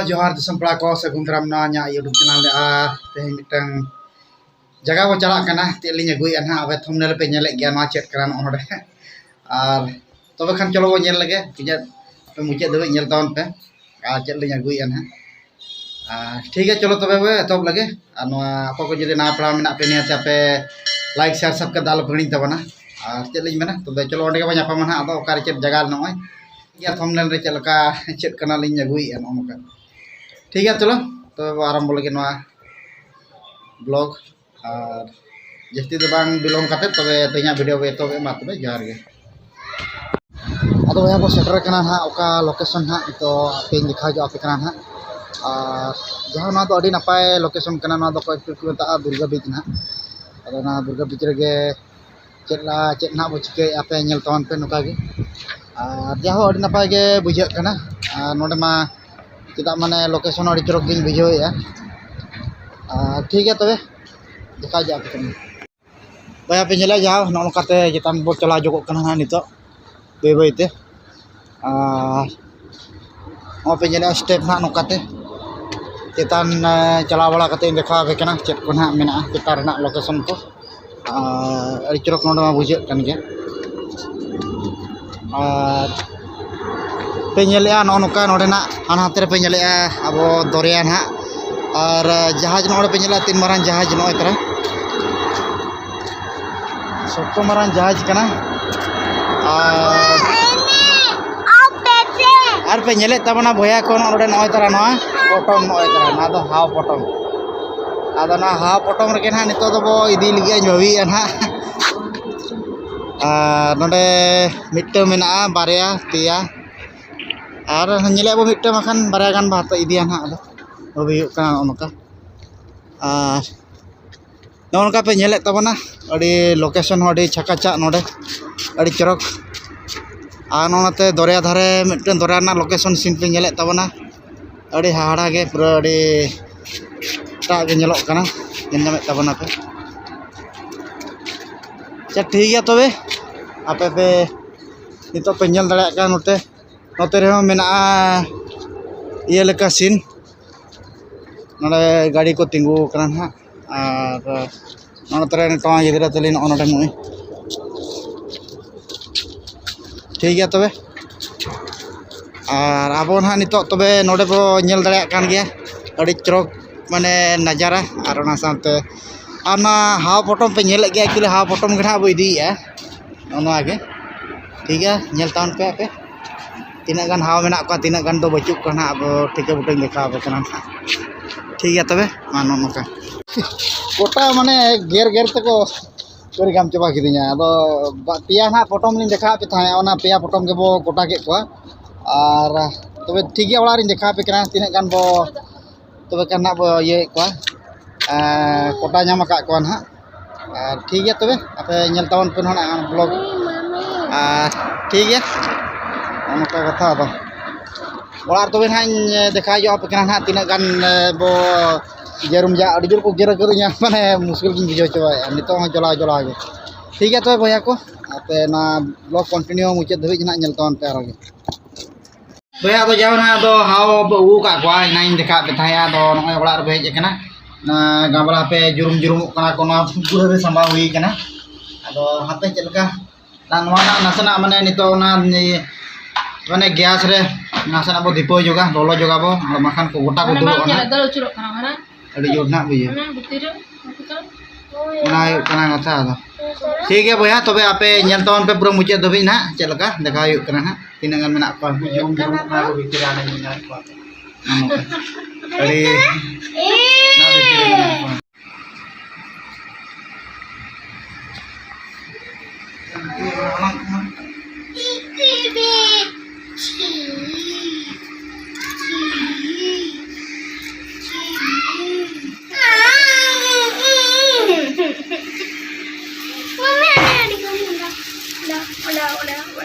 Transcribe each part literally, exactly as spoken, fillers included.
ᱡᱚᱦᱟᱨ ᱫᱤᱥᱚᱢ ᱯᱮᱲᱟ ᱠᱚ, ᱥᱟᱹᱜᱩᱱ ᱫᱟᱨᱟᱢ ᱱᱚᱣᱟ ᱤᱧᱟᱹᱜ YouTube ᱪᱮᱱᱮᱞ ᱨᱮ᱾ ᱟᱨ ᱛᱮᱦᱮᱧ ᱢᱤᱫᱴᱟᱝ ᱡᱟᱭᱜᱟ ᱵᱚ ᱪᱟᱞᱟᱜ ᱠᱟᱱᱟ, ᱪᱮᱫ ᱞᱤᱧ ᱟᱹᱜᱩᱭᱮᱫᱼᱟ ᱱᱟᱦᱟᱜ, ᱟᱯᱮ ᱛᱷᱟᱢᱵᱽᱱᱮᱞ ᱨᱮᱯᱮ ᱧᱮᱞᱮᱫ ᱜᱮᱭᱟ ᱱᱚᱣᱟ ᱪᱮᱫ ᱠᱟᱱᱟ ᱱᱚᱜᱼᱚ ᱱᱚᱰᱮ᱾ ᱟᱨ ᱛᱚᱵᱮ ᱠᱷᱟᱱ ᱪᱚᱞᱚ ᱵᱚ ᱧᱮᱞ ᱞᱮᱜᱮ, ᱢᱩᱪᱟᱹᱫ ᱢᱩᱪᱟᱹᱫ ᱫᱷᱟᱹᱵᱤᱡ ᱧᱮᱞ ᱛᱟᱵᱚᱱ ᱯᱮ ᱟᱨ ᱪᱮᱫ ᱞᱤᱧ ᱟᱹᱜᱩᱭᱮᱫᱼᱟ ᱱᱟᱦᱟᱜ᱾ ᱟᱨ ᱴᱷᱤᱠ ᱜᱮᱭᱟ, ᱪᱚᱞᱚ ᱛᱚᱵᱮ ᱵᱚ ᱮᱛᱚᱦᱚᱵ ᱞᱮᱜᱮ᱾ ᱟᱨ ᱱᱚᱣᱟ ᱚᱠᱚᱭ ᱠᱚ ᱡᱩᱫᱤ ᱱᱟᱣᱟ ᱯᱮᱲᱟ ᱢᱮᱱᱟᱜ ᱯᱮ ᱱᱤᱭᱟᱹᱛᱮ ᱟᱯᱮ like, share, subscribe ᱫᱚ ᱟᱞᱚ ᱯᱮ ᱦᱤᱲᱤᱧ ᱛᱟᱵᱚᱱᱟ᱾ ᱟᱨ ᱪᱮᱫ ᱞᱤᱧ ᱢᱮᱱᱟ, ᱛᱚᱵᱮ ᱪᱚᱞᱚ ᱚᱸᱰᱮ ᱜᱮᱵᱚ ᱧᱟᱯᱟᱢᱟ ᱱᱟᱦᱟᱜ᱾ ᱟᱫᱚ ᱚᱠᱟᱨᱮ ᱪᱮᱫ ᱡᱟᱭᱜᱟ ᱱᱚᱜᱼᱚᱭ ᱜᱮᱭᱟ ᱛᱷᱟᱢᱵᱽᱱᱮᱞ ᱨᱮ ᱪᱮᱫ ᱞᱮᱠᱟ ᱪᱮᱫ ᱠᱟᱱᱟ ᱞᱤᱧ ᱟᱹᱜᱩᱭᱮᱫᱼᱟ ᱱᱚᱜᱼᱚ ᱱᱚᱝᱠᱟ᱾ ᱴᱷᱤᱠ ᱜᱮᱭᱟ, ᱪᱚᱞᱚ ᱛᱚᱵᱮ ᱵᱚ ᱟᱨᱟᱢᱵᱚ ᱞᱮᱜᱮ ᱱᱚᱣᱟ vlog᱾ ᱟᱨ ᱡᱟᱹᱥᱛᱤ ᱫᱚ ᱵᱟᱝ ᱵᱤᱞᱚᱢ ᱠᱟᱛᱮ ᱛᱚᱵᱮ ᱛᱮᱦᱮᱧᱟᱜ video ᱵᱚ ᱮᱛᱚᱦᱚᱵ ᱮᱫ ᱢᱟ᱾ ᱛᱚᱵᱮ ᱡᱚᱦᱟᱨ ᱜᱮ᱾ ᱟᱫᱚ ᱵᱚᱭᱦᱟ ᱵᱚ ᱥᱮᱴᱮᱨ ᱠᱟᱱᱟ ᱱᱟᱦᱟᱜ ᱚᱠᱟ location ᱱᱟᱦᱟᱜ, ᱱᱤᱛᱚᱜ ᱟᱯᱮᱧ ᱫᱮᱠᱷᱟᱣ ᱧᱚᱜ ᱟᱯᱮ ᱠᱟᱱᱟ ᱱᱟᱦᱟᱜ᱾ ᱟᱨ ᱡᱟᱦᱟᱸ ᱱᱚᱣᱟ ᱫᱚ ᱟᱹᱰᱤ ᱱᱟᱯᱟᱭ location ᱠᱟᱱᱟ, ᱱᱚᱣᱟ ᱫᱚ ᱠᱚᱭᱮᱠ ᱠᱚ ᱢᱮᱛᱟᱜᱼᱟ ᱫᱩᱨᱜᱟ beach ᱱᱟᱦᱟᱜ᱾ ᱟᱫᱚ ᱚᱱᱟ ᱫᱩᱨᱜᱟ beach ᱨᱮᱜᱮ ᱪᱮᱫ ᱞᱟ-, ᱪᱮᱫ ᱱᱟᱦᱟᱜ ᱵᱚ ᱪᱤᱠᱟᱹᱭᱮᱫᱼᱟ, ᱯᱮ ᱧᱮᱞ ᱛᱟᱵᱚᱱ ᱯᱮ ᱱᱚᱝᱠᱟ ᱜᱮ᱾ ᱟᱨ ᱡᱟᱦᱳ, ᱟᱹᱰᱤ ᱱᱟᱯᱟᱭ ᱜᱮ ᱵᱩᱡᱷᱟᱹᱜ ᱠᱟᱱᱟ᱾ ᱟᱨ ᱱᱚᱰᱮ ᱢᱟ ᱪᱮᱫᱟᱜ ᱢᱟᱱᱮ location ᱟᱹᱰᱤ ᱪᱚᱨᱚᱠ ᱜᱤᱧ ᱵᱩᱡᱷᱟᱹᱣᱮᱫᱼᱟ᱾ ᱟᱨ ᱴᱷᱤᱠ ᱜᱮᱭᱟ ᱛᱚᱵᱮ, ᱫᱮᱠᱷᱟᱣ ᱡᱚᱜ ᱟᱯᱮ ᱠᱟᱱᱟ᱾ ᱵᱚᱭᱦᱟ ᱯᱮ ᱧᱮᱞᱮᱫ ᱡᱟᱦᱳ, ᱱᱚᱜᱼᱚ ᱱᱚᱝᱠᱟᱛᱮ ᱪᱮᱛᱟᱱ ᱵᱚ ᱪᱟᱞᱟᱣ ᱡᱚᱜᱚᱜ ᱠᱟᱱᱟ ᱱᱟᱦᱟᱜ ᱱᱤᱛᱚᱜ ᱵᱟᱹᱭ ᱵᱟᱹᱭᱛᱮ᱾ ᱟᱨ ᱱᱚᱜᱼᱚᱭ ᱯᱮ ᱧᱮᱞᱮᱫᱼᱟ step ᱱᱟᱦᱟᱜ ᱱᱚᱝᱠᱟᱛᱮ ᱪᱮᱛᱟᱱ, ᱮ, ᱪᱟᱞᱟᱣ ᱵᱟᱲᱟ ᱠᱟᱛᱮ ᱤᱧ ᱫᱮᱠᱷᱟᱣ ᱟᱯᱮ ᱠᱟᱱᱟ ᱪᱮᱫ ᱠᱚ ᱱᱟᱦᱟᱜ ᱢᱮᱱᱟᱜᱼᱟ ᱪᱮᱛᱟᱱ ᱨᱮᱱᱟᱜ location ᱠᱚ᱾ ᱟᱨ ᱟᱹᱰᱤ ᱪᱚᱨᱚᱠ ᱱᱚᱰᱮ ᱢᱟ ᱵᱩᱡᱷᱟᱹᱜ ᱠᱟᱱ ᱜᱮᱭᱟ᱾ ᱟᱨ ᱯᱮ ᱧᱮᱞᱮᱫᱼᱟ ᱱᱚᱜᱼᱚ ᱱᱚᱝᱠᱟ ᱱᱚᱰᱮᱱᱟᱜ ᱦᱟᱱᱟ ᱦᱟᱱᱛᱮ ᱨᱮᱯᱮ ᱧᱮᱞᱮᱫᱼᱟ ᱟᱵᱚ ᱫᱚᱨᱭᱟ ᱱᱟᱦᱟᱜ᱾ ᱟᱨ ᱡᱟᱦᱟᱡᱽ ᱱᱚᱜᱼᱚᱭ ᱯᱮ ᱧᱮᱞᱮᱫᱼᱟ, ᱛᱤᱱ ᱢᱟᱨᱟᱝ ᱡᱟᱦᱟᱡᱽ ᱱᱚᱜᱼᱚᱭ ᱛᱟᱨᱟ᱾ ᱥᱚᱠᱛᱚ ᱢᱟᱨᱟᱝ ᱡᱟᱦᱟᱡᱽ ᱠᱟᱱᱟ᱾ ᱟᱨ, ᱟᱨ ᱯᱮ ᱧᱮᱞᱮᱫ ᱛᱟᱵᱚᱱᱟ ᱵᱚᱭᱦᱟ ᱠᱚ, ᱱᱚᱜᱼᱚ ᱱᱚᱰᱮ ᱱᱚᱜᱼᱚᱭ ᱛᱟᱨᱟ ᱱᱚᱣᱟ ᱯᱚᱴᱚᱢ, ᱱᱚᱜᱼᱚᱭ ᱛᱟᱨᱟ ᱱᱚᱣᱟ ᱫᱚ ᱦᱟᱣ ᱯᱚᱴᱚᱢ᱾ ᱟᱫᱚ ᱱᱚᱣᱟ ᱦᱟᱣ ᱯᱚᱴᱚᱢ ᱨᱮᱜᱮ ᱱᱟᱦᱟᱜ ᱱᱤᱛᱚᱜ ᱫᱚᱵᱚ ᱤᱫᱤ ᱞᱟᱹᱜᱤᱫ ᱤᱧ ᱵᱷᱟᱹᱵᱤᱭᱮᱫᱼᱟ ᱱᱟᱦᱟᱜ᱾ ᱟᱨ ᱱᱚᱰᱮ ᱢᱤᱫᱴᱟᱹᱝ ᱢᱮᱱᱟᱜᱼᱟ, ᱵᱟᱨᱭᱟ, ᱯᱮᱭᱟ, ᱟᱨ ᱧᱮᱞᱮᱫ ᱵᱚ ᱢᱤᱫᱴᱟᱹᱝ ᱵᱟᱠᱷᱟᱱ ᱵᱟᱨᱭᱟ ᱜᱟᱱ ᱵᱚ ᱦᱟᱛᱟᱣ ᱤᱫᱤᱭᱟ ᱱᱟᱦᱟᱜ᱾ ᱟᱫᱚ ᱦᱩᱭᱩᱜ ᱠᱟᱱᱟ ᱱᱚᱜᱼᱚ ᱱᱚᱝᱠᱟ᱾ ᱟᱨ ᱱᱚᱜᱼᱚ ᱱᱚᱝᱠᱟ ᱯᱮ ᱧᱮᱞᱮᱫ ᱛᱟᱵᱚᱱᱟ, ᱟᱹᱰᱤ location ᱦᱚᱸ ᱟᱹᱰᱤ ᱪᱷᱟᱠᱟᱪᱟᱠ ᱱᱚᱰᱮ, ᱟᱹᱰᱤ ᱪᱚᱨᱚᱠ᱾ ᱟᱨ ᱱᱚᱜᱼᱚ ᱱᱚᱛᱮ ᱫᱚᱨᱭᱟ ᱫᱷᱟᱨᱮ ᱢᱤᱫᱴᱟᱹᱝ ᱫᱚᱨᱭᱟ ᱨᱮᱱᱟᱜ location scene ᱯᱮ ᱧᱮᱞᱮᱫ ᱛᱟᱵᱚᱱᱟ, ᱟᱹᱰᱤ ᱦᱟᱦᱟᱲᱟ ᱜᱮ, ᱯᱩᱨᱟᱹ ᱟᱹᱰᱤ ᱮᱴᱟᱜ ᱜᱮ ᱧᱮᱞᱚᱜ ᱠᱟᱱᱟ, ᱧᱮᱞ ᱧᱟᱢᱮᱫ ᱛᱟᱵᱚᱱᱟ ᱯᱮ᱾ ᱟᱪᱪᱷᱟ, ᱴᱷᱤᱠ ᱜᱮᱭᱟ ᱛᱚᱵᱮ, ᱟᱯᱮ ᱯᱮ ᱱᱤᱛᱚᱜ ᱯᱮ ᱧᱮᱞ ᱫᱟᱲᱮᱭᱟᱜ ᱠᱟᱱᱟ ᱱᱚᱛᱮ, ᱱᱚᱛᱮ ᱨᱮᱦᱚᱸ ᱢᱮᱱᱟᱜᱼᱟ ᱤᱭᱟᱹ ᱞᱮᱠᱟ ᱥᱤᱱ, ᱱᱚᱰᱮ ᱜᱟᱹᱰᱤ ᱠᱚ ᱛᱤᱸᱜᱩ ᱟᱠᱟᱱᱟ ᱱᱟᱦᱟᱜ᱾ ᱟᱨ ᱱᱚᱰᱮ ᱛᱟᱞᱮ ᱱᱤᱛᱚᱝ ᱜᱤᱫᱽᱨᱟᱹ ᱛᱟᱹᱞᱤᱧ ᱱᱚᱜᱼᱚ ᱱᱚᱰᱮ ᱱᱩᱭ, ᱴᱷᱤᱠ ᱜᱮᱭᱟ ᱛᱚᱵᱮ᱾ ᱟᱨ ᱟᱵᱚ ᱱᱟᱦᱟᱜ ᱱᱤᱛᱚᱜ ᱛᱚᱵᱮ ᱱᱚᱰᱮ ᱵᱚ ᱧᱮᱞ ᱫᱟᱲᱮᱭᱟᱜ ᱠᱟᱱ ᱜᱮᱭᱟ, ᱟᱹᱰᱤ ᱪᱚᱨᱚᱠ ᱢᱟᱱᱮ ᱱᱟᱡᱟᱨᱟ᱾ ᱟᱨ ᱚᱱᱟ ᱥᱟᱶᱛᱮ ᱟᱨ ᱚᱱᱟ ᱦᱟᱣ ᱯᱚᱴᱚᱢ ᱯᱮ ᱧᱮᱞᱮᱫ ᱜᱮᱭᱟ, ᱮᱠᱪᱩᱭᱮᱞᱤ ᱦᱟᱣ ᱯᱚᱴᱚᱢ ᱜᱮ ᱱᱟᱦᱟᱜ ᱵᱚ ᱤᱫᱤᱭᱮᱫᱼᱟ᱾ ᱱᱚᱜᱼᱚ ᱱᱚᱣᱟ ᱜᱮ, ᱴᱷᱤᱠ ᱜᱮᱭᱟ, ᱧᱮᱞ ᱛᱟᱵᱚᱱ ᱯᱮ ᱟᱯᱮ ᱛᱤᱱᱟᱹᱜ ᱜᱟᱱ ᱦᱟᱣ ᱢᱮᱱᱟᱜ ᱠᱚᱣᱟ, ᱛᱤᱱᱟᱹᱜ ᱜᱟᱱ ᱫᱚ ᱵᱟᱹᱪᱩᱜ ᱠᱚᱣᱟ ᱱᱟᱦᱟᱜ, ᱟᱵᱚ ᱴᱷᱤᱠᱟᱹ ᱵᱩᱴᱟᱹᱧ ᱫᱮᱠᱷᱟᱣ ᱟᱯᱮ ᱠᱟᱱᱟ ᱱᱟᱦᱟᱜ᱾ ᱴᱷᱤᱠ ᱜᱮᱭᱟ ᱛᱚᱵᱮ, ᱢᱟ ᱱᱚᱜᱼᱚ ᱱᱚᱝᱠᱟ ᱜᱚᱴᱟ ᱢᱟᱱᱮ ᱜᱮᱨ ᱜᱮᱨ ᱛᱮᱠᱚ ᱯᱩᱨᱟᱹ ᱜᱟᱢ ᱪᱟᱵᱟ ᱠᱤᱫᱤᱧᱟ᱾ ᱟᱫᱚ ᱵᱟ-, ᱯᱮᱭᱟ ᱱᱟᱦᱟᱜ ᱯᱚᱴᱚᱢ ᱞᱤᱧ ᱫᱮᱠᱷᱟᱣᱟᱫ ᱯᱮ ᱛᱟᱦᱮᱸᱫ, ᱚᱱᱟ ᱯᱮᱭᱟ ᱯᱚᱴᱚᱢ ᱜᱮᱵᱚ ᱠᱚᱴᱟ ᱠᱮᱫ ᱠᱚᱣᱟ᱾ ᱟᱨ ᱛᱚᱵᱮ ᱴᱷᱤᱠ ᱜᱮᱭᱟ, ᱚᱲᱟᱜ ᱨᱤᱧ ᱫᱮᱠᱷᱟᱣ ᱟᱯᱮ ᱠᱟᱱᱟ ᱛᱤᱱᱟᱹᱜ ᱜᱟᱱ ᱵᱚ, ᱛᱚᱵᱮ ᱠᱷᱟᱱ ᱱᱟᱦᱟᱜ ᱵᱚ ᱤᱭᱟᱹᱭᱮᱫ ᱠᱚᱣᱟ, ᱮᱸ, ᱠᱚᱴᱟ ᱧᱟᱢ ᱟᱠᱟᱫ ᱠᱚᱣᱟ ᱱᱟᱦᱟᱜ᱾ ᱟᱨ ᱴᱷᱤᱠ ᱜᱮᱭᱟ ᱛᱚᱵᱮ, ᱟᱯᱮ ᱧᱮᱞ ᱛᱟᱵᱚᱱ ᱯᱮ ᱱᱟᱦᱟᱜ ᱵᱞᱚᱜ᱾ ᱟᱨ ᱴᱷᱤᱠ ᱜᱮᱭᱟ, ᱱᱚᱜᱼᱚ ᱱᱚᱝᱠᱟ ᱠᱟᱛᱷᱟ᱾ ᱟᱫᱚ ᱚᱲᱟᱜ ᱨᱮ ᱛᱚᱵᱮ ᱱᱟᱦᱟᱜ ᱤᱧ ᱫᱮᱠᱷᱟᱣ ᱧᱚᱜ ᱟᱯᱮ ᱠᱟᱱᱟ ᱱᱟᱦᱟᱜ ᱛᱤᱱᱟᱹᱜ ᱜᱟᱱ, ᱮ, ᱵᱚ ᱡᱟᱹᱨᱩᱢ ᱡᱟ ᱟᱹᱰᱤ ᱡᱳᱨ ᱠᱚ ᱜᱮᱨ ᱟᱠᱟᱫᱤᱧᱟ, ᱢᱟᱱᱮ ᱢᱩᱥᱠᱤᱞ ᱜᱤᱧ ᱵᱩᱡᱷᱟᱹᱣ ᱪᱟᱵᱟᱭᱮᱫᱼᱟ ᱱᱤᱛᱚᱜ ᱦᱚᱸ ᱡᱚᱞᱟᱣ ᱡᱚᱞᱟᱣ ᱜᱮ᱾ ᱴᱷᱤᱠ ᱜᱮᱭᱟ ᱛᱚᱵᱮ ᱵᱚᱭᱦᱟ ᱠᱚ, ᱟᱯᱮ ᱱᱚᱣᱟ ᱵᱞᱚᱜ ᱠᱚᱱᱴᱤᱱᱤᱭᱩ ᱢᱩᱪᱟᱹᱫ ᱫᱷᱟᱹᱵᱤᱡ ᱱᱟᱦᱟᱜ ᱧᱮᱞ ᱛᱟᱵᱚᱱ ᱯᱮ ᱟᱨᱚ ᱜᱮ᱾ ᱵᱚᱭᱦᱟ ᱟᱫᱚ ᱡᱟᱦᱟᱸ ᱱᱟᱦᱟᱜ ᱟᱫᱚ ᱦᱟᱣ ᱵᱚ ᱟᱹᱜᱩ ᱟᱠᱟᱫ ᱠᱚᱣᱟ, ᱮᱱᱟᱝ ᱤᱧ ᱫᱮᱠᱷᱟᱣᱟᱫ ᱯᱮ ᱛᱟᱦᱮᱸᱫ, ᱟᱫᱚ ᱱᱚᱜᱼᱚᱭ ᱚᱲᱟᱜ ᱨᱮᱯᱮ ᱦᱮᱡ ᱟᱠᱟᱱᱟ᱾ ᱚᱱᱟ ᱜᱟᱢᱞᱟ ᱯᱮ ᱡᱩᱨᱩᱢ ᱡᱩᱨᱩᱢᱚᱜ ᱠᱟᱱᱟ ᱠᱚ, ᱱᱚᱣᱟ ᱯᱩᱨᱟᱹ ᱨᱮ ᱥᱟᱢᱵᱟᱣ ᱦᱩᱭ ᱟᱠᱟᱱᱟ᱾ ᱟᱫᱚ ᱦᱟᱯᱮ ᱪᱮᱫ ᱞᱮᱠᱟ ᱟᱨ ᱱᱚᱣᱟ ᱨᱮᱱᱟᱜ ᱱᱟᱥᱮᱱᱟᱜ ᱢᱟᱱᱮ ᱱᱤᱛᱚᱜ ᱚᱱᱟ, ᱤᱭᱟᱹ, ᱢᱟᱱᱮ ᱜᱮᱥ ᱨᱮ ᱱᱟᱥᱮᱱᱟᱜ ᱵᱚ ᱫᱷᱤᱯᱟᱹᱣ ᱧᱚᱜᱟ, ᱞᱚᱞᱚ ᱧᱚᱜᱟ ᱵᱚ, ᱟᱨ ᱵᱟᱝᱠᱷᱟᱱ ᱠᱚ ᱜᱚᱴᱟ ᱠᱚ ᱚᱱᱟ ᱫᱩᱞᱩᱜᱼᱟ ᱵᱟᱝ ᱧᱮᱞ ᱱᱟᱜ᱾ ᱫᱟᱲᱮ ᱟᱹᱪᱩᱨᱚᱜ ᱠᱟᱱᱟ, ᱚᱱᱟ ᱟᱹᱰᱤ ᱡᱳᱨ ᱱᱟᱜ ᱵᱩᱡᱷᱟᱹᱜᱼᱟ᱾ ᱚᱱᱟ ᱵᱷᱤᱛᱤᱨ ᱨᱮ, ᱚᱱᱟ ᱦᱩᱭᱩᱜ ᱠᱟᱱᱟ ᱠᱟᱛᱷᱟ᱾ ᱟᱫᱚ ᱴᱷᱤᱠ ᱜᱮᱭᱟ ᱵᱚᱭᱦᱟ, ᱛᱚᱵᱮ ᱟᱯᱮ ᱧᱮᱞ ᱛᱟᱵᱚᱱ ᱯᱮ ᱯᱩᱨᱟᱹ ᱢᱩᱪᱟᱹᱫ ᱫᱷᱟᱹᱵᱤᱡ ᱱᱟᱜ, ᱪᱮᱫ ᱞᱮᱠᱟ ᱫᱮᱠᱷᱟᱣ ᱦᱩᱭᱩᱜ ᱠᱟᱱᱟ ᱱᱟᱜ, ᱛᱤᱱᱟᱹᱜ ᱜᱟᱱ ᱢᱮᱱᱟᱜ ᱠᱚᱣᱟ᱾ ᱩᱱᱠᱩ ᱡᱩᱨᱩᱢ ᱡᱩᱨᱩᱢᱚᱜ ᱠᱟᱱᱟ ᱠᱚ ᱵᱷᱤᱛᱤᱨ ᱨᱮ, ᱟᱞᱮ ᱧᱮᱞ ᱧᱟᱢᱮᱫ ᱠᱚᱣᱟ᱾ ᱱᱚᱜᱼᱚ ᱱᱚᱝᱠᱟ᱾ ᱟᱹᱰᱤ ᱱᱚᱣᱟ ᱵᱷᱤᱛᱤᱨ ᱨᱮ ᱢᱮᱱᱟᱜ ᱠᱚᱣᱟ᱾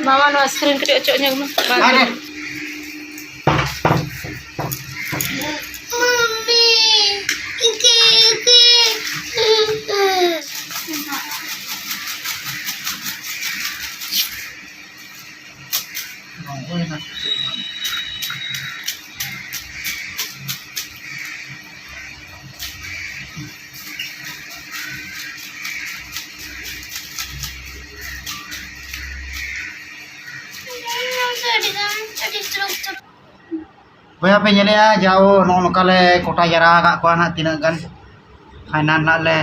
ᱢᱟᱢᱟ, ᱱᱚᱣᱟ screen ᱠᱟᱹᱴᱤᱡ ᱚᱪᱚᱜ ᱧᱚᱜ ᱢᱮ᱾ ᱵᱟᱝ ᱟᱨᱮ᱾ ᱵᱚᱭᱦᱟ ᱯᱮ ᱧᱮᱞᱮᱜᱼᱟ, ᱡᱟᱣ ᱱᱚᱜᱼᱚ ᱱᱚᱝᱠᱟ ᱞᱮ ᱠᱚᱴᱟ ᱡᱟᱣᱨᱟ ᱟᱠᱟᱫ ᱠᱚᱣᱟ ᱱᱟᱦᱟᱜ, ᱛᱤᱱᱟᱹᱜ ᱜᱟᱱ ᱯᱷᱟᱭᱱᱟᱞ ᱱᱟᱦᱟᱜ ᱞᱮ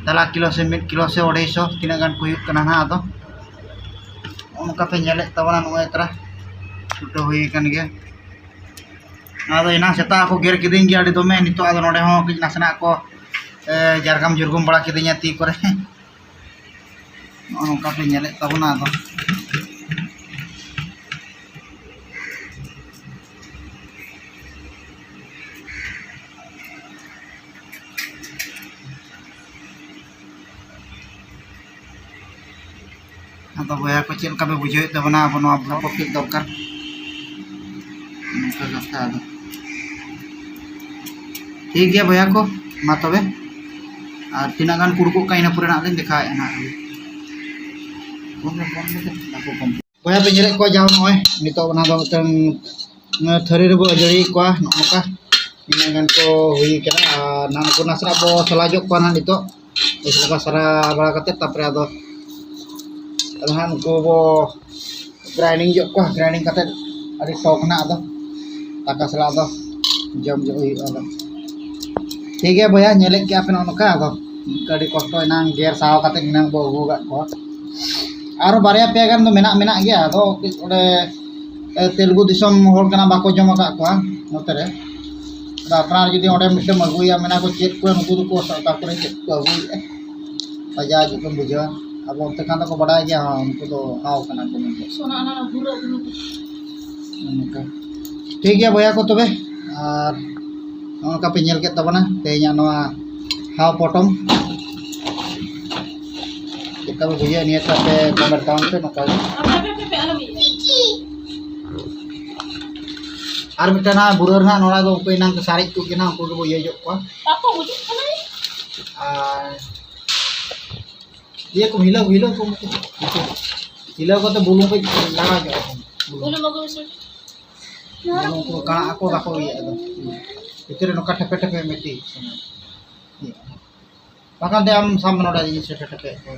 ᱛᱟᱞᱟ ᱠᱤᱞᱳ ᱥᱮ ᱢᱤᱫ ᱠᱤᱞᱳ ᱥᱮ ᱚᱲᱟᱭᱥᱚ, ᱛᱤᱱᱟᱹᱜ ᱜᱟᱱ ᱠᱚ ᱦᱩᱭᱩᱜ ᱠᱟᱱᱟ ᱱᱟᱦᱟᱜ᱾ ᱟᱫᱚ ᱱᱚᱜᱼᱚ ᱱᱚᱝᱠᱟ ᱯᱮ ᱧᱮᱞᱮᱫ ᱛᱟᱵᱚᱱᱟ, ᱱᱚᱜᱼᱚᱭ ᱛᱟᱨᱟ ᱪᱷᱩᱴᱟᱹᱣ ᱦᱩᱭ ᱟᱠᱟᱱ ᱜᱮᱭᱟ᱾ ᱟᱫᱚ ᱮᱱᱟᱝ ᱥᱮᱛᱟᱜ ᱠᱚ ᱜᱮᱨ ᱠᱤᱫᱤᱧ ᱜᱮᱭᱟ ᱟᱹᱰᱤ ᱫᱚᱢᱮ᱾ ᱱᱤᱛᱚᱜ ᱟᱫᱚ ᱱᱚᱰᱮ ᱦᱚᱸ ᱠᱟᱹᱡ ᱱᱟᱥᱮᱱᱟᱜ ᱠᱚ, ᱮ, ᱡᱟᱨᱜᱟᱢ ᱡᱩᱨᱜᱩᱢ ᱵᱟᱲᱟ ᱠᱤᱫᱤᱧᱟ ᱛᱤ ᱠᱚᱨᱮ᱾ ᱱᱚᱜᱼᱚ ᱱᱚᱝᱠᱟ ᱯᱮ ᱧᱮᱞᱮᱫ ᱛᱟᱵᱚᱱᱟ᱾ ᱟᱫᱚ ᱟᱫᱚ ᱵᱚᱭᱦᱟ ᱠᱚ, ᱪᱮᱫ ᱞᱮᱠᱟ ᱯᱮ ᱵᱩᱡᱷᱟᱹᱣᱮᱫ ᱛᱟᱵᱚᱱᱟ ᱟᱵᱚ ᱱᱚᱣᱟ ᱵᱞᱚᱜ ᱠᱚ ᱠᱟᱹᱡ ᱫᱚᱨᱠᱟᱨ? ᱱᱚᱝᱠᱟ ᱠᱟᱛᱷᱟ ᱟᱫᱚ᱾ ᱴᱷᱤᱠ ᱜᱮᱭᱟ ᱵᱚᱭᱦᱟ ᱠᱚ, ᱢᱟ ᱛᱚᱵᱮ᱾ ᱟᱨ ᱛᱤᱱᱟᱹᱜ ᱜᱟᱱ ᱠᱩᱲᱠᱩᱜ ᱠᱟᱱᱟ, ᱤᱱᱟᱹ ᱯᱚᱨᱮ ᱱᱟᱜ ᱞᱤᱧ ᱫᱮᱠᱷᱟᱣᱮᱫᱼᱟ ᱱᱟᱜ᱾ ᱵᱚᱭᱦᱟ ᱯᱮ ᱧᱮᱞᱮᱫ ᱠᱚᱣᱟ, ᱡᱟᱦᱟᱸ ᱱᱚᱜᱼᱚᱭ ᱱᱤᱛᱚᱜ ᱚᱱᱟ ᱫᱚ ᱢᱤᱫᱴᱟᱝ ᱛᱷᱟᱹᱨᱤ ᱨᱮᱵᱚ ᱟᱹᱡᱟᱹᱲᱤᱭᱮᱫ ᱠᱚᱣᱟ, ᱱᱚᱜᱼᱚ ᱱᱚᱝᱠᱟ ᱛᱤᱱᱟᱹᱜ ᱜᱟᱱ ᱠᱚ ᱦᱩᱭ ᱠᱟᱱᱟ᱾ ᱟᱨ ᱱᱟᱜ ᱱᱩᱠᱩ ᱱᱟᱥᱮᱱᱟᱜ ᱵᱚ ᱥᱟᱞᱟ ᱧᱚᱜ ᱠᱚᱣᱟ ᱱᱟᱜ ᱱᱤᱛᱚᱜ᱾ ᱵᱮᱥ ᱞᱮᱠᱟ ᱥᱟᱨᱟ ᱵᱟᱲᱟ ᱠᱟᱛᱮᱫ, ᱛᱟᱨᱯᱚᱨᱮ ᱟᱫᱚ, ᱟᱫᱚ ᱦᱟᱸᱜ ᱱᱩᱠᱩ ᱵᱚ ᱜᱨᱟᱭᱤᱱᱰᱤᱝ ᱧᱚᱜ ᱠᱚᱣᱟ᱾ ᱜᱨᱟᱭᱤᱱᱰᱤᱝ ᱠᱟᱛᱮᱫ ᱟᱹᱰᱤ ᱥᱚᱠ ᱱᱟᱜ ᱟᱫᱚ ᱫᱟᱠᱟ ᱥᱟᱞᱟᱜ ᱫᱚ ᱡᱚᱢ ᱧᱚᱜ ᱦᱩᱭᱩᱜᱼᱟ ᱟᱫᱚ᱾ ᱴᱷᱤᱠ ᱜᱮᱭᱟ ᱵᱚᱭᱦᱟ, ᱧᱮᱞᱮᱫ ᱜᱮᱭᱟ ᱯᱮ ᱱᱚᱜᱼᱚ ᱱᱚᱝᱠᱟ᱾ ᱟᱫᱚ ᱟᱹᱰᱤ ᱠᱚᱥᱴᱚ ᱮᱱᱟᱝ ᱜᱮᱨ ᱥᱟᱦᱟᱣ ᱠᱟᱛᱮᱫ ᱮᱱᱟᱝ ᱵᱚ ᱟᱹᱜᱩ ᱟᱠᱟᱫ ᱠᱚᱣᱟ᱾ ᱟᱨᱚ ᱵᱟᱨᱭᱟ ᱯᱮᱭᱟ ᱜᱟᱱ ᱫᱚ ᱢᱮᱱᱟᱜ, ᱢᱮᱱᱟᱜ ᱜᱮᱭᱟ᱾ ᱟᱫᱚ ᱚᱸᱰᱮ, ᱮ, ᱛᱮᱞᱮᱜᱩ ᱫᱤᱥᱚᱢ ᱦᱚᱲ ᱠᱟᱱᱟ, ᱵᱟᱠᱚ ᱡᱚᱢ ᱟᱠᱟᱫ ᱠᱚᱣᱟ ᱱᱚᱛᱮ ᱨᱮ᱾ ᱟᱫᱚ ᱟᱯᱱᱟᱨ ᱡᱩᱫᱤ ᱚᱸᱰᱮ ᱢᱤᱫᱴᱮᱱ ᱟᱹᱜᱩᱭᱟ, ᱢᱮᱱᱟ ᱠᱚ ᱪᱮᱫ ᱠᱚ ᱱᱩᱠᱩ ᱫᱚᱠᱚ ᱚᱠᱟ ᱠᱚᱨᱮ ᱪᱮᱫ ᱠᱚ ᱟᱹᱜᱩᱭᱮᱫᱼᱟ, ᱵᱟᱡᱟᱨ ᱡᱚᱠᱷᱚᱱ ᱵᱩᱡᱷᱟᱹᱣᱟ᱾ ᱟᱵᱚ ᱚᱱᱛᱮ ᱠᱷᱟᱱ ᱫᱚᱠᱚ ᱵᱟᱰᱟᱭ ᱜᱮᱭᱟ, ᱦᱚᱸ, ᱩᱱᱠᱩ ᱫᱚ ᱦᱟᱣ ᱠᱟᱱᱟ ᱠᱚ ᱢᱮᱱᱛᱮ᱾ ᱚᱱᱠᱟ᱾ ᱴᱷᱤᱠ ᱜᱮᱭᱟ ᱵᱚᱭᱦᱟ ᱠᱚ ᱛᱚᱵᱮ, ᱟᱨ ᱱᱚᱜᱼᱚ ᱱᱚᱝᱠᱟ ᱯᱮ ᱧᱮᱞ ᱠᱮᱫ ᱛᱟᱵᱚᱱᱟ ᱛᱮᱦᱮᱧᱟᱜ ᱱᱚᱣᱟ ᱦᱟᱣ ᱯᱚᱴᱚᱢ᱾ ᱪᱮᱫ ᱞᱮᱠᱟ ᱯᱮ ᱵᱩᱡᱷᱟᱹᱣᱮᱫ ᱱᱤᱭᱟᱹ ᱥᱟᱶᱛᱮ ᱠᱚᱢᱮᱱᱴ ᱛᱟᱵᱚᱱ ᱯᱮ ᱱᱚᱝᱠᱟ ᱜᱮ᱾ ᱟᱨ ᱢᱤᱫᱴᱟᱝ ᱱᱟᱦᱟᱜ ᱵᱩᱨᱟᱹ ᱨᱮᱱᱟᱜ ᱱᱚᱰᱮ ᱫᱚ ᱩᱱᱠᱩ ᱮᱱᱟᱝ ᱠᱚ ᱥᱟᱨᱮᱡ ᱠᱚ ᱠᱟᱱᱟ, ᱩᱱᱠᱩ ᱜᱮᱵᱚ ᱤᱭᱟᱹ ᱧᱚᱜ ᱠᱚᱣᱟ᱾ ᱵᱟᱠᱚ ᱜᱩᱡᱩᱜ ᱠᱟᱱᱟ᱾ ᱟᱨ ᱤᱭᱟᱹ ᱠᱚ ᱦᱤᱞᱟᱹᱣ, ᱦᱤᱞᱟᱹᱣ ᱠᱚ ᱩᱱᱠᱩ᱾ ᱦᱤᱞᱟᱹᱣ ᱠᱟᱛᱮ ᱵᱩᱞᱩᱝ ᱠᱟᱹᱡ ᱞᱟᱜᱟᱣ ᱧᱚᱜ ᱟᱠᱚ᱾ ᱵᱩᱞᱩᱝ᱾ ᱵᱩᱞᱩᱝ ᱵᱟᱠᱚ ᱢᱮᱥᱟ᱾ ᱵᱩᱞᱩᱝ ᱠᱚ ᱠᱟᱬᱟᱜ ᱟᱠᱚ, ᱵᱟᱠᱚ ᱤᱭᱟᱹᱜ ᱟᱫᱚ᱾ ᱵᱷᱤᱛᱤᱨ ᱨᱮ ᱱᱚᱝᱠᱟ ᱴᱷᱮᱯᱮ ᱴᱷᱮᱯᱮ ᱢᱮᱴᱤ᱾ ᱵᱟᱠᱷᱟᱱ ᱫᱚ ᱟᱢ ᱥᱟᱢ ᱱᱚᱰᱮ ᱤᱧ ᱥᱮᱴᱮ ᱴᱷᱮᱯᱮ ᱠᱚ᱾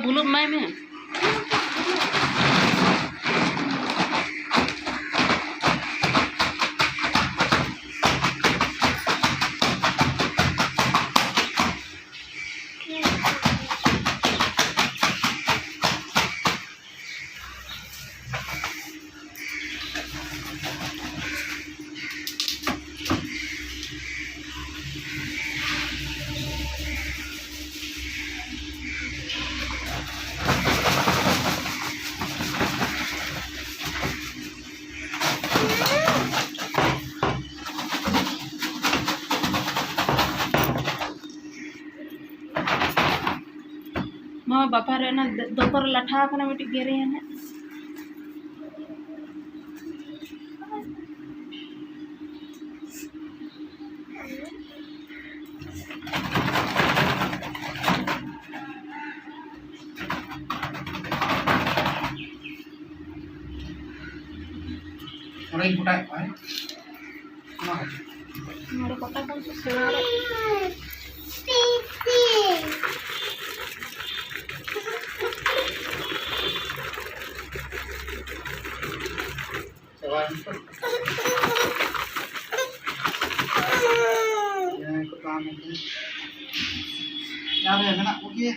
ᱵᱷᱩᱞᱩᱯ ᱮᱢᱟᱭ ᱢᱮ᱾ ᱢᱟ ᱵᱟᱵᱟ ᱨᱮ ᱚᱱᱟ ᱫᱚᱛᱚ ᱨᱮ ᱞᱟᱴᱷᱟ ᱟᱠᱟᱱᱟ, ᱢᱤᱫᱴᱤᱡ ᱜᱮᱨᱮᱭᱟ ᱱᱟᱜ᱾ ᱚᱸᱰᱮᱧ ᱠᱚᱴᱟᱭᱮᱫ ᱠᱚᱣᱟ, ᱦᱮᱸ? ᱱᱚᱰᱮ ᱠᱚᱴᱟ ᱠᱚ ᱥᱮᱬᱟ ᱨᱮ᱾ ᱪᱟᱵᱟᱭᱮᱱ ᱛᱚ᱾ ᱡᱟᱦᱟᱸᱭ ᱠᱚ ᱛᱟᱦᱮᱸ ᱞᱮᱱᱠᱷᱟᱱ᱾ ᱡᱟᱦᱟᱸ ᱨᱮ ᱢᱮᱱᱟᱜ ᱠᱚᱜᱮᱭᱟ᱾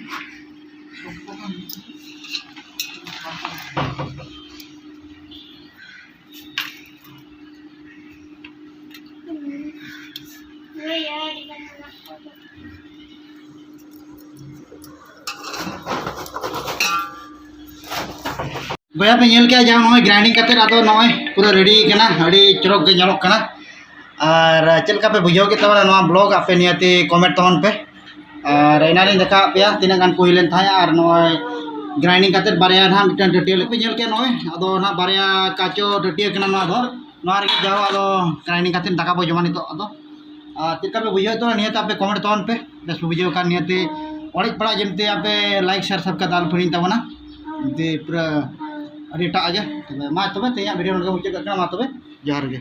ᱵᱚᱭᱦᱟ ᱯᱮ ᱧᱮᱞ ᱠᱮᱜᱼᱟ ᱡᱟᱦᱟᱸ ᱱᱚᱜᱼᱚᱭ grinding ᱠᱟᱛᱮᱫ, ᱟᱫᱚ ᱱᱚᱜᱼᱚᱭ ᱯᱩᱨᱟᱹ ready ᱠᱟᱱᱟ, ᱟᱹᱰᱤ ᱪᱚᱨᱚᱠ ᱜᱮ ᱧᱮᱞᱚᱜ ᱠᱟᱱᱟ᱾ ᱟᱨ ᱪᱮᱫ ᱞᱮᱠᱟ ᱯᱮ ᱵᱩᱡᱷᱟᱹᱣ ᱠᱮᱫ ᱛᱟᱵᱚᱱᱟ ᱱᱚᱣᱟ vlog, ᱟᱯᱮ ᱱᱤᱭᱟᱹᱛᱮ comment ᱛᱟᱵᱚᱱ ᱯᱮ᱾ ᱟᱨ ᱮᱱᱟᱱ ᱞᱤᱧ ᱫᱮᱠᱷᱟᱣᱟᱫ ᱯᱮᱭᱟ ᱛᱤᱱᱟᱹᱜ ᱜᱟᱱ ᱠᱚ ᱦᱩᱭ ᱞᱮᱱ ᱛᱟᱦᱮᱸᱫ, ᱟᱨ ᱱᱚᱜᱼᱚᱭ grinding ᱠᱟᱛᱮᱫ ᱵᱟᱨᱭᱟ ᱱᱟᱦᱟᱜ ᱢᱤᱫᱴᱟᱝ ᱴᱟᱹᱴᱭᱟᱹ ᱞᱮ ᱯᱮ ᱧᱮᱞ ᱠᱮᱫ, ᱱᱚᱜᱼᱚᱭ ᱟᱫᱚ ᱱᱟᱦᱟᱜ ᱵᱟᱨᱭᱟ ᱠᱟᱪᱚ ᱴᱟᱹᱴᱭᱟᱹ ᱠᱟᱱᱟ ᱱᱚᱣᱟ ᱫᱚ᱾ ᱱᱚᱣᱟ ᱨᱮᱜᱮ ᱡᱟᱣ ᱟᱫᱚ grinding ᱠᱟᱛᱮᱫ ᱫᱟᱠᱟ ᱵᱚ ᱡᱚᱢᱟ ᱱᱤᱛᱚᱜ᱾ ᱟᱫᱚ ᱟᱨ ᱪᱮᱫ ᱞᱮᱠᱟ ᱯᱮ ᱵᱩᱡᱷᱟᱹᱣ ᱛᱟᱵᱚᱱᱟ ᱱᱤᱭᱟᱹᱛᱮ ᱟᱯᱮ comment ᱛᱟᱵᱚᱱ ᱯᱮ, ᱵᱮᱥ ᱯᱮ ᱵᱩᱡᱷᱟᱹᱣ ᱠᱷᱟᱱ ᱱᱤᱭᱟᱹᱛᱮ ᱚᱲᱮᱡ ᱯᱟᱲᱟᱜ ᱡᱮᱢᱛᱮ ᱟᱯᱮ like share subscribe ᱟᱞᱚ ᱯᱮ ᱦᱤᱲᱤᱧ ᱛᱟᱵᱚᱱᱟ᱾ ᱡᱮ ᱯᱩᱨᱟᱹ ᱟᱹᱰᱤ ᱮᱴᱟᱜ ᱜᱮ᱾ ᱛᱚᱵᱮ ᱢᱟ ᱛᱚᱵᱮ ᱛᱮᱦᱮᱧᱟᱜ video ᱱᱚᱰᱮ ᱜᱮ ᱢᱩᱪᱟᱹᱫ ᱠᱟᱜ ᱠᱟᱱᱟ, ᱢᱟ ᱛᱚᱵᱮ ᱡᱚᱦᱟᱨ ᱜᱮ᱾